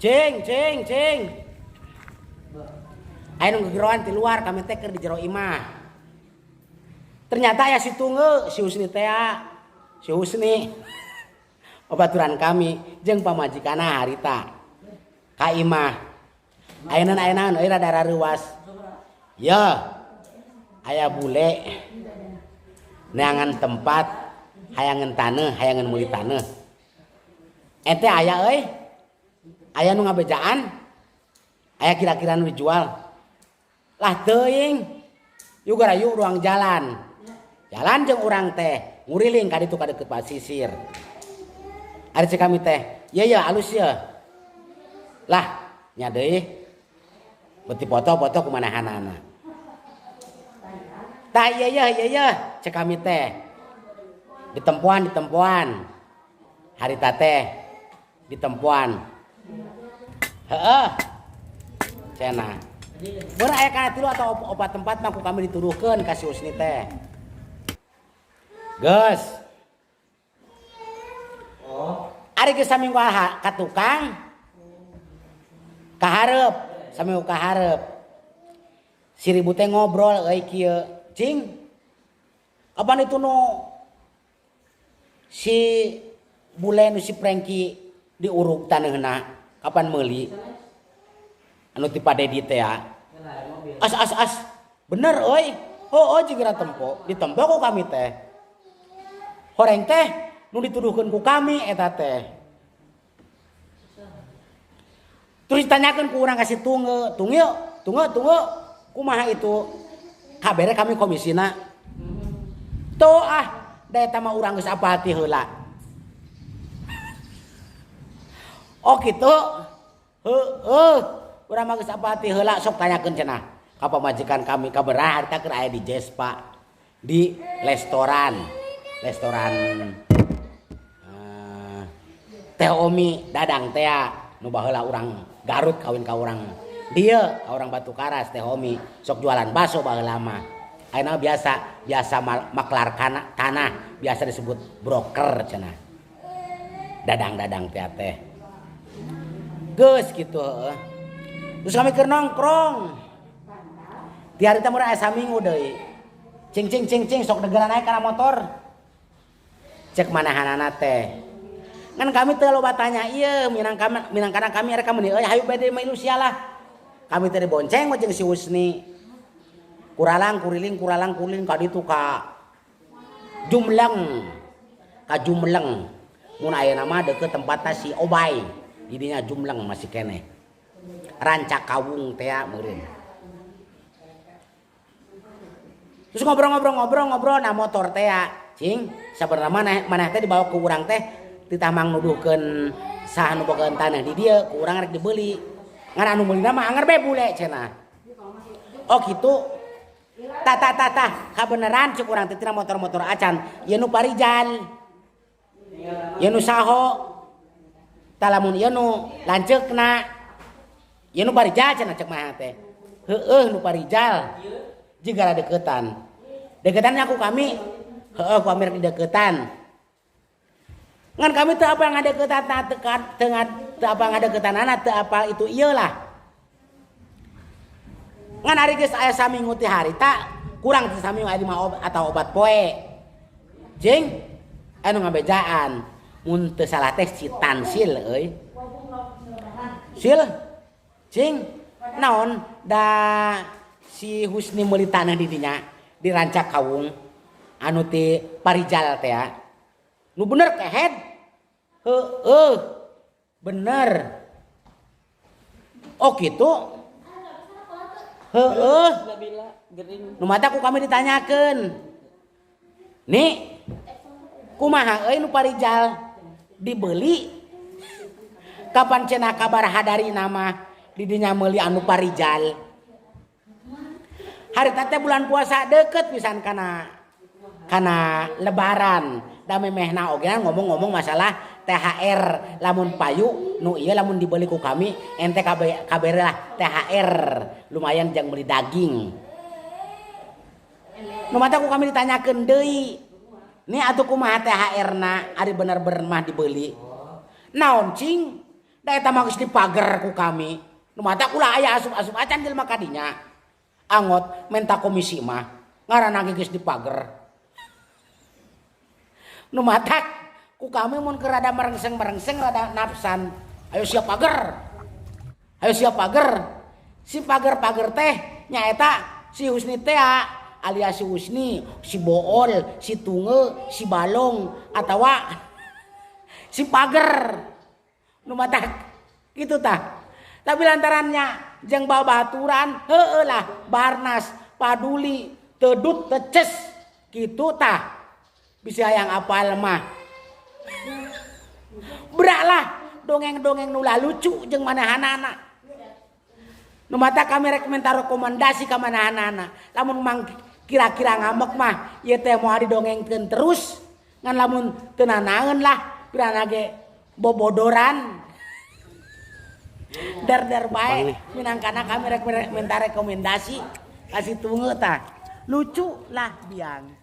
Cing, cing, cing. Aya nu gegeroan ti luar kami teh keur di jero imah. Ternyata aya si Tungge, si Husni teh, si Husni. Babaturan kami jeung pamajikanna harita. Ka imah. Ayeuna ayeuna euy rada rareuwas. Ye. Aya bule neangan tempat hayangeun taneuh, hayangeun meuli taneuh. Ente aya euy. Aya nu ngabejaan. Aya kira-kira nu dijual. Lah teuing. Yuk gara yuk ruang jalan. Jalan jeung urang teh nguriling ka ditu ka deukeut pasisir. Ari cek kami teh, "Ye ye alus ye." Lah, nya deui. Beuti foto-foto kumanahanana. Tah ieu ye ieu ye cek kami teh. Ditempoan ditempoan. Harita teh ditempoan. Heeh. Cenah. Bener aya kana tilu atau opat tempat mah ku kami dituduhkeun ka si Husni teh. Geus. Ari geus saminggu ka tukang ka hareup, saminggu ka hareup. Si Ribu teh ngobrol euy kieu, "Cing, kapan itu nu si bule nu si Prengki diuruk taneuhna, kapan meuli?" Anu ti Pak Dedi teh ya. As as as. Bener euy. Oh, oh jiga tempo, ditempo ku kami teh. Horeng teh nu dituduhkeun ku kami eta teh. Terus ditanyakeun ku urang ka si Tungge, "Tungge, tungge, tungge, kumaha itu?" Kabere kami komisina. Tuh ah, da eta mah urang geus apal ti heula. Oh kitu. Heueuh, urang mah geus apal ti heula sok tanyakeun cenah ka pamajikan kami kaberah harita keur aya di Jespa di restoran. Restoran Teh Omi Dadang teh nu baheula urang Garut kawin ka urang dieu ka urang Batu Karas Teh Omi sok jualan bakso baheula mah. Ayeuna biasa biasa maklar tanah biasa disebut broker cenah. Dadang-dadang teh teh. Geus kitu heueuh. Terus kami keur nongkrong. Ti harita murah aya saminggu deui. Cing cing cing cing sok degeran naik kana motor. Cek manahanana teh. Ngan kami teu loba tanya ieu minang kami minang kana kami rek kami euy hayu bade mah sia lah. Kami teh dibonceng jeung si Husni. Kuralang kuriling kuralang kuriling ka ditu ka Jumleng. Ka Jumleng. Mun ayeuna mah deukeut tempatna si Obay. Di dinya Jumleng masih keneh. Rancak kawung teh meureun. Terus ngobrol-ngobrol-ngobrol-ngobrol na motor teh cing sabenerna maneh teh dibawa ku urang teh ditamang nuduhkeun saha nu bogaeun tanah di dieu ku urang rek dibeli. Ngan anu meulina mah anger be bule cenah. Oh kitu. Tah tah tah tah kabeneran cek urang teh tina motor-motor acan ieu nu Parijal. Ieu nu saho. Tah lamun ieu nu lanceukna. Ieu nu Parijal cenah cek mah teh. Heueuh nu Parijal. Jigara deketan. Deketan ku kami heueuh ku kami rek dideketan. Ngan kami teu apa ngadeukeutan teu teu apa ngadeukeutanana teu apa itu ieu lah. Ngan ari geus aya saminggu ti harita kurang ti saminggu aya 5 atau obat poe. Jeung anu ngabejaan mun teu salah teh si Tansil euy. Sil cing naon da si Husni meuli tanah di dinya di Rancak Kawung anu ti Parijal teh ya. Nu bener kehed. Heueuh. Bener. Oh kitu. Heueuh. Nu mata ku kami ditanyakeun. Nih kumaha euy nu Parijal dibeli? Kapan cenah kabar hadari nama di dinya meuli anu Parijal? Harita teh bulan puasa deket pisan kana lebaran. Da memehna oge ngomong-ngomong masalah THR lamun payu nu ieu lamun dibeli ku kami ente kabere lah THR lumayan jang beli daging. Nu mata ku kami ditanyakeun deui. Ni atuh kumaha THR na ari bener-bener mah dibeli. Naon cing? Da eta mah geus dipager ku kami. Nu matak ulah aya asup-asup acan jelema ka dinya. Angot menta komisi mah ngaranna ge geus dipager. Nu matak ku kami mun keur rada merengseng-merengseng, rada nafsan, ayo siap pager. Ayo siap pager. Si pager-pager teh nyaeta si Husni teh alias si Husni, si Bool, si Tunge, si Balong atawa si pager. Nu matak kitu tah. Tapi lantarannya jeung babaturan heueuh lah Barnas paduli tedut teces kitu tah. Bisa hayang apal mah. Berak lah dongeng-dongeng nu lucu jeung manehanana. Nu matak kami rek minta rekomendasi ka manehanana. Lamun mang kira-kira ngambek mah ieu teh moal didongengkeun terus, ngan lamun teu nanaeun lah pirana ge bobodoran. Der-der bae minangkana kami rek minta rekomendasi kasih tunggu tah. Lucu lah biang.